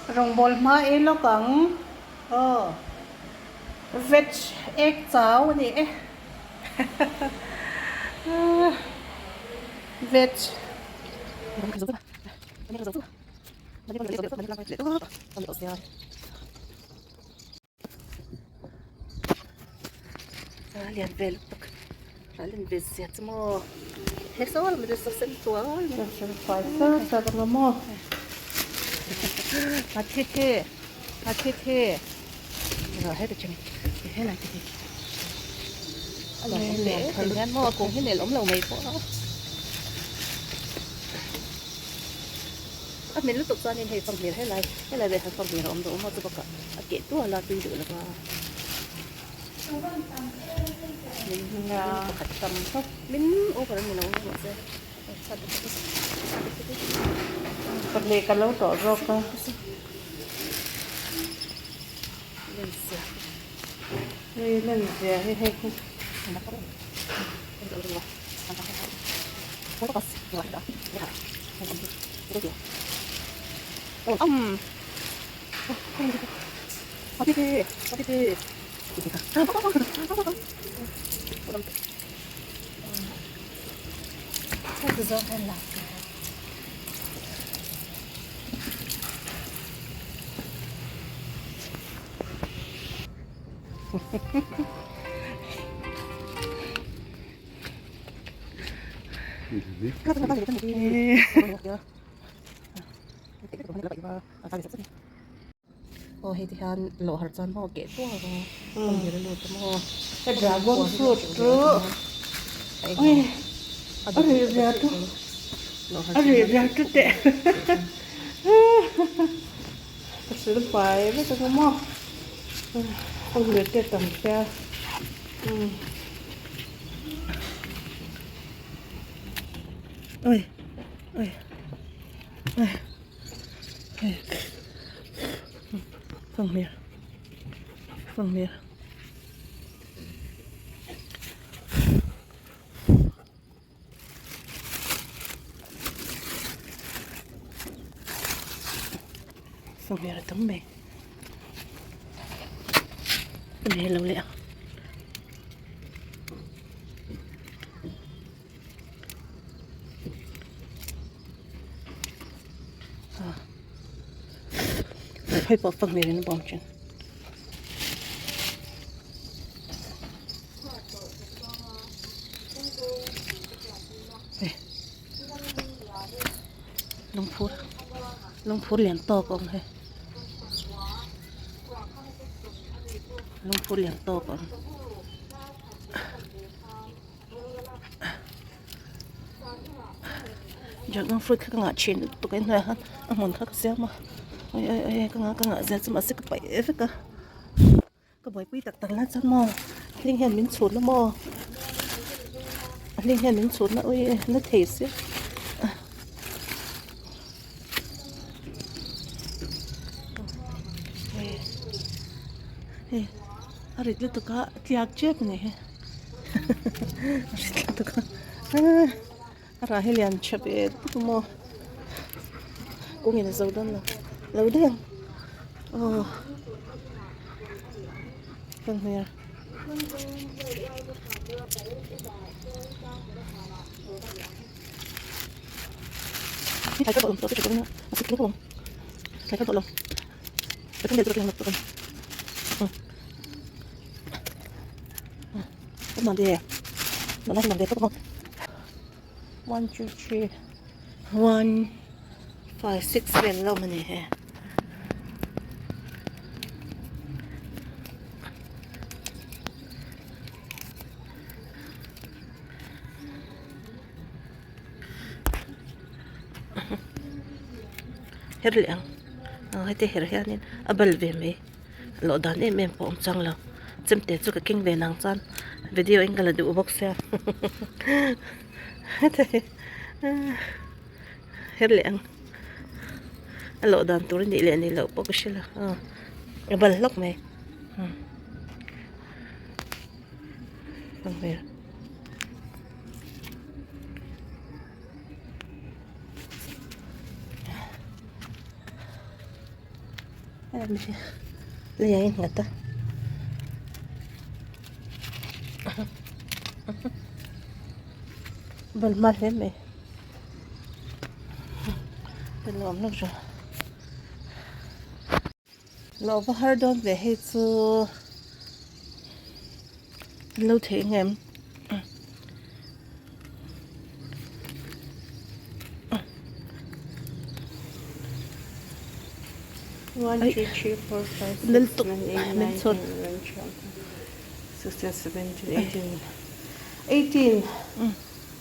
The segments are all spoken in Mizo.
Rawngbawl hma ei lawk ang. Aw. Veg egg chau a ni e. Veg. A lian ve lutuk a lian ve zia chu maw he saw lam chu saw sen tual mai sen fai sar sar ang a maw a thi thi a thi thi rawh heti thin helai te hi a lo awm leh ti hian maw a kung hi nel awm lo mai pawh a a hmel lutuk chuanin hei fanghmir helai helai velah hian fanghmir a awm duh maw chu bakah a keh tual a tui duh lova min pakhat tam tawp min over a ni lo mahse Pahnih ka lo tawh zawk a. Hei len zia hi hei hi. Aw hei ti hian lawh har chuan maw keh tuar a hmun hi a lut a maw He dragon fruit chu ui a rih zia chu a rih zia chu teh ka sil fai vek ang a maw a hmel te tam sia ui ui ui. Fanghmir fanghmir fanghmir a tam mai ka nei lo leh ang. Hei pawh fanghmir in a bawm thin. Hei lungphur lungphur lian tawk a awm hei lungphur lian tawk a awm. Dragon fruit kha ka ngah thin lutuk a inhnuaiah khan a hmun kha ka siam a oi oi oi ka ngah ka ngah zel chu mahse ka paih vek a ka buaipui tak tak lai chuan maw hling hian min chhun a maw a hling hian min chhun a ui na thei sia. Hei a rit lutuk a tliak tep a ni hi a rit lutuk a a rah hi lian tha ve tawp a maw kawngin a zo dawn lo lo daih ang aw ka hmel. One two three one five six vel la awm a ni he. Her leh ang aw heti her hianin a bal ve mai lawh dan em em pawh a awm chang lo chemte chu ka keng ve nang chuan video in ka la duh bawk sia heti her leh ang a lawh dan tur a nih leh nih loh pawh ka hre lo aw a bal hlawk mai. Leiah a innghat a bal hma hle mai ka nuam lutuk tawh lo va har dawn ve hei chu an lo theih ang em. One, two, three, four, five, six, seven, eight, nine, ten, eleven, twelve, sixteen, seventeen, eighteen, eighteen.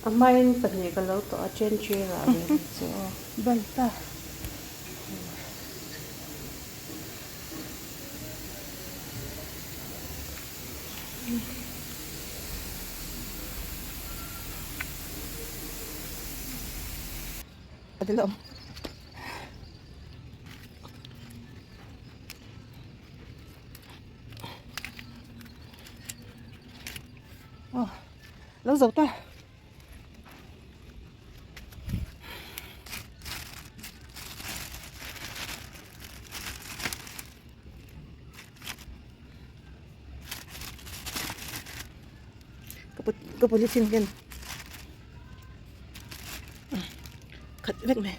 A hmain pahnih ka lo tawh a, chen chirah ve ang chu aw. Bal ta. Lo zo ta. Ka polythene hian khat vek mai.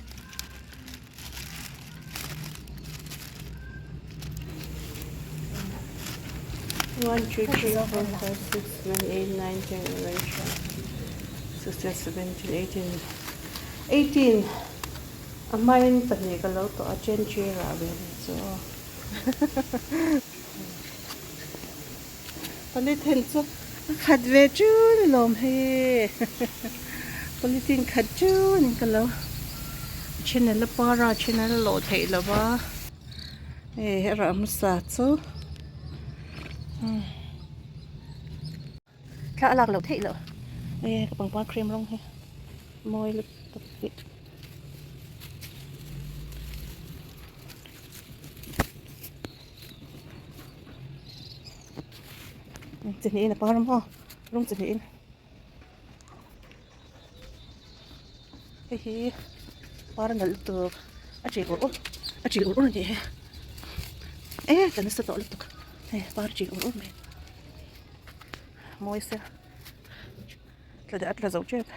One, two, three, four, five, six, seven, eight, nine, ten, eleven, twelve, sixteen, seventeen, eighteen, eighteen. A hmain pahnih ka lo tawh a, chen chirah ve ang chu aw. Polythene chu a khat ve chun a lawm hei polythene khat chun in ka lo then a la par a then a la lawh theih lo va hei a rah hmasa chu thla a lak loh theih loh hei ka pangpar cream rawng hi mawi lutuk hi. Chi hnihin a par a maw rawng chi hnihin hei hi par nalh lutuk a chi ur ur a chi ur ur a ni hi e ka nasa tawh lutuk hei par chi ur ur mai mawi sia tla a tla zo tep.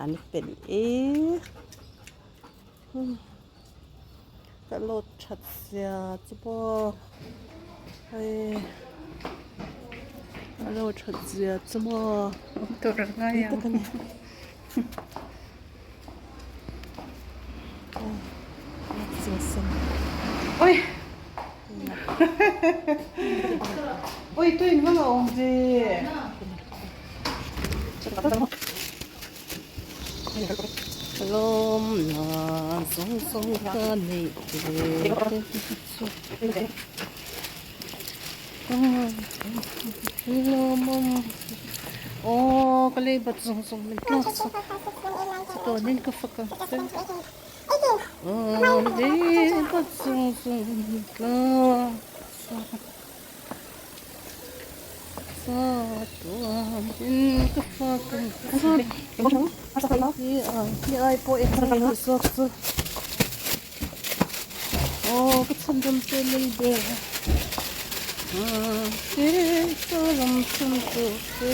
An pel e Ka load that zia chu pawh hei a load that zia chu maw tak a ni. Oi Oi tui in va lo awm ve Lawm na zawng zawng ka neih ve te chu Lawmawm Aw ka lei bat zawng zawng min tlak sak chatuanin ka fak ang che Aw lei bat zawng zawng min tlak sak chatuanin ka fak ang che Hi ai pawh i hmu zawk chu. Aw ka chhan ram che lei ber a ka ram chhan tur che.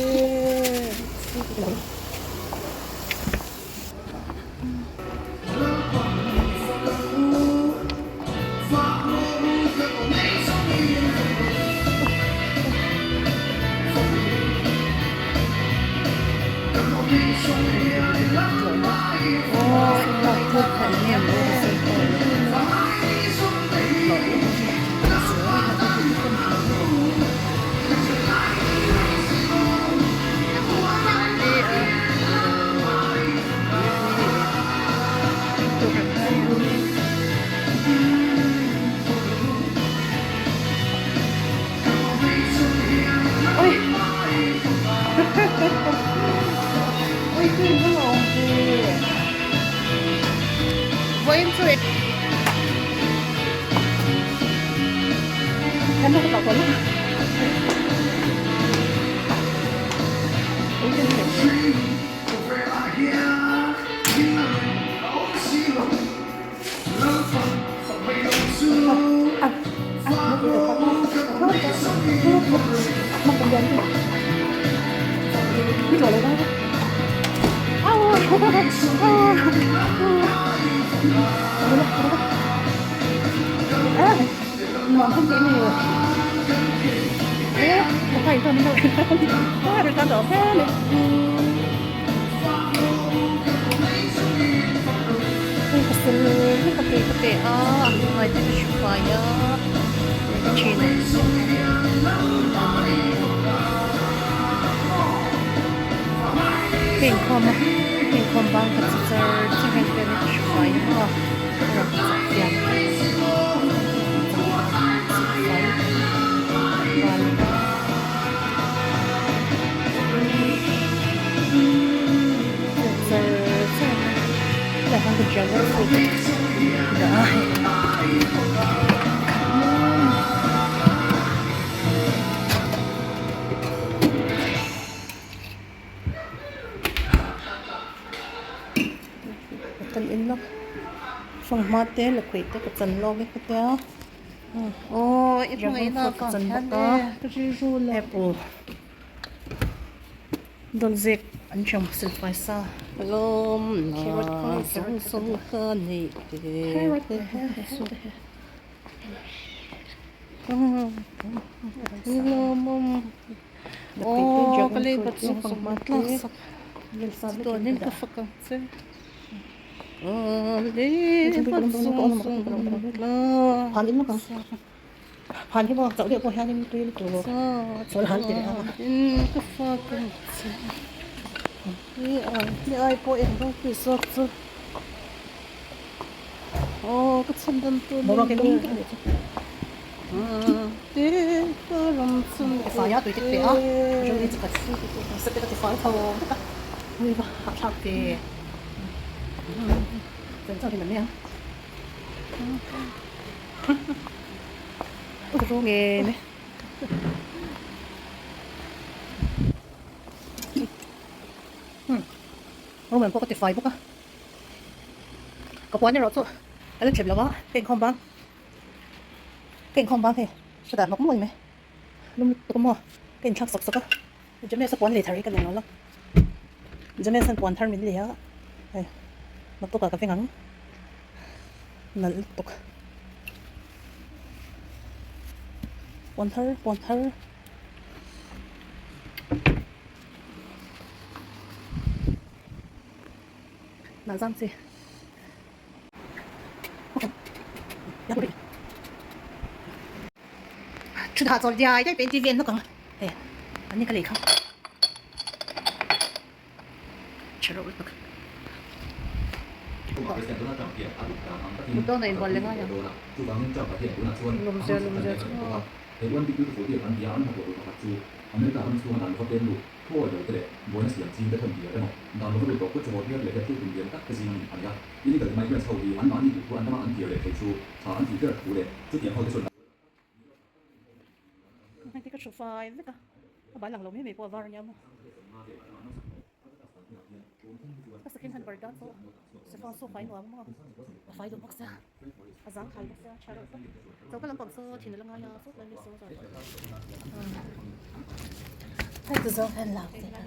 Vawiin chu Hei ka sel vek a tui ka pe a a hnungai te ka hre fai a ka thin ka inkhawm a ka inkhawm bang ka che char char a hetiang in ka hre fai a maw a rawn chak hian Kan in lawk fanghma te lakhuih te ka chan lawk vek a tia dragon fruit ka chan bawk a apple dawnzek an cham silfai sa Room pawh ka ti fai bawk a ka puan erawh chu a la thlep lo a ka inkhawm bang ka inkhawm bang hei ka dah hnawk mawi mai lum lutuk a maw ka inthlak sawk sawk a James a puan lei thar hi ka nei lo la James an puan thar min lei a hei naktukah ka veng ang nalh lutuk puan thar puan thar. Nalh zam chi. Thu dah chawl diai diai painting vel nawk ang hei an ni ka lei kha tha reuh lutuk. Mut dawn a inbual leh ngai ang. Lawmzia lawmzia chu maw. Hei te ka hru fai vek a, a bal ang lo mai mai pawh a var ania maw. Ka second hand parda chu sofa saw fai nuam maw a fai duh bawk sia a zang khai bawk sia tha reuh tawp. Choka lampang saw thin a la ngai a sawt lai mai saw zar hei chu zawng hian lak ve ta.